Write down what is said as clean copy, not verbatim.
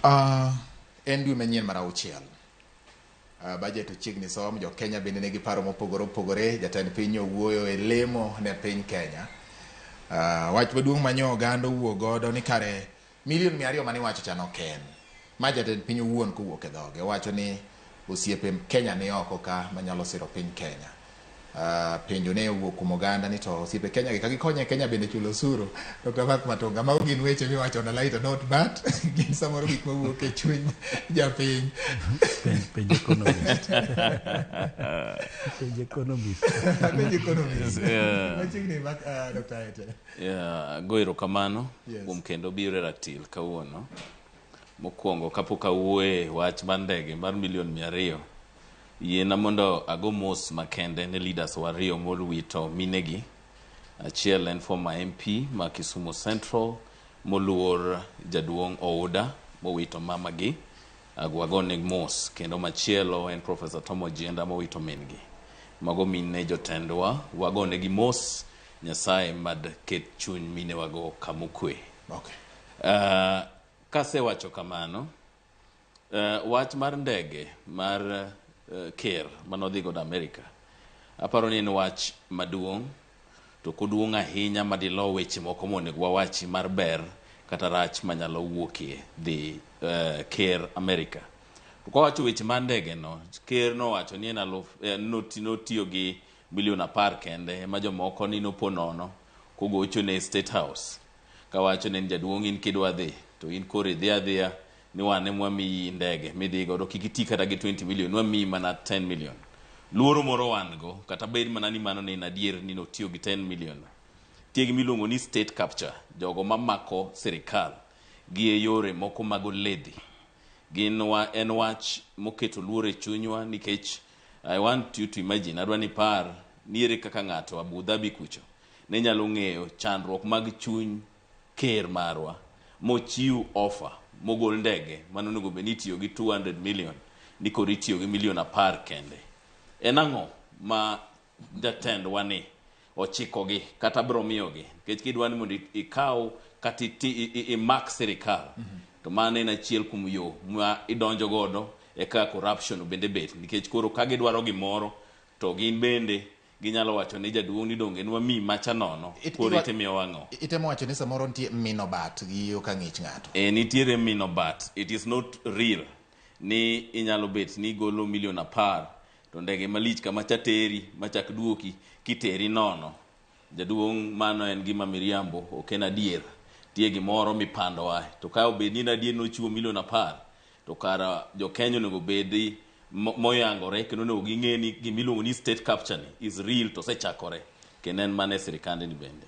En dwe manyien mar auchiel. Budget ochiegni som, jo Kenya bende nigi paro mopogore opogore. Jatend piny owuoyo e lemo ne piny Kenya. Wach maduong' manyo oganda owuo godo ni kare milion 200 mane iwacho cha nok en. Ma jatend piny owuon kowuok e dhoge. Owacho ni osiepe Kenya ni oko ka manyalo siro piny Kenya. Penjo ne owuok kuom oganda ni to osiepe Kenya gi ka gikonyo e Kenya bende chulo osuru. Dr. Mark Matonga, mago gin weche miwacho on a lighter note, but gin samoro gik mawuok e chuny japiny. Penj economist. Penj economist. Penj economist. Yeah. Machiegni Mark, Dr. Aete. Yeah, go erokamano kuom kendo biro e ratil kawuono. Mokwongo kapok awuoye wach mar ndege mar milion 200, yiena mondo ago mos makende ne leaders wariyo mowito minegi. Achiel en former MP ma Kisumu Central moluor jaduong' Ouda mowito mamagi. Wagone mos. Kendo machielo en Professor Tom Ojienda mowito min gi. Mago mine jotendwa, wagonegi mos. Nyasaye mad ket chuny minewago kamokwe. Kasewacho kamano, wach mar ndege mar ker manodhi godo Amerika, aparo ni en wach maduong', to ok oduong' ahinya madilo weche moko monego wawachi mar ber kata rach manyalo wuokie dhi ker Amerika. To kwawacho weche mar ndege no, ker nowacho ni en aluf, notiyo gi milion 10 kende ema jomoko ni nopo nono kogocho ne State House kawacho ne jaduong' in kidwa dhi to in koro idhi adhiya ni wan ema wamiyi ndege midhi godo, kik iti kata gi 20 million, wamiyi mana 10 million. Luoro moro wan go, kata bed mana ni mano ne en adier ni notiyo gi 10 million. Nitie gima iluongo ni state capture, jogo mamako sirikal gi e yore moko mag oledhi. Gin wa, en wach moketo luoro e chunywa nikech I want you to imagine, adwa ni par ni ere kaka ng'ato Abu Dhabi kucho ne nyalo ng'eyo chandruok mag chuny ker marwa mochiw offer mogol ndege mane onego bed ni itiyo gi 200 million ni koro itiyo gi milion 10 kende. En ang'o ma jatendwa ni ochikogi kata bro miyogi? Nikech kidwa ni mondo ikaw kata imak sirikal, to mano en achiel kuom yo ma idonjo godo e kaka corruption bende bet, nikech koro ka gidwaro gimoro to gin bende ginyalo wacho ni jaduong' ni donge nwamiyi macha nono, koro itimiyowa ang'o? Itemo wacho ni samoro nitie mino bat gi yo ka ng'ich ng'ato. Nitiere mino bat. It is not real ni inyalo bet ni igolo milion 10 to ndege malich kama cha teri machak duoki kiteri nono. Jaduong' mano en gima miriambo, ok en adier. Nitie gimoro mipandowa. To ka obed ni en adier nochiwo milion 10 to kara jo Kenya onego bedi moyangore kendo onego ging'e ni gima iluongo ni state capture ni is real to osechakore kendo en mana e sirikande ni bende.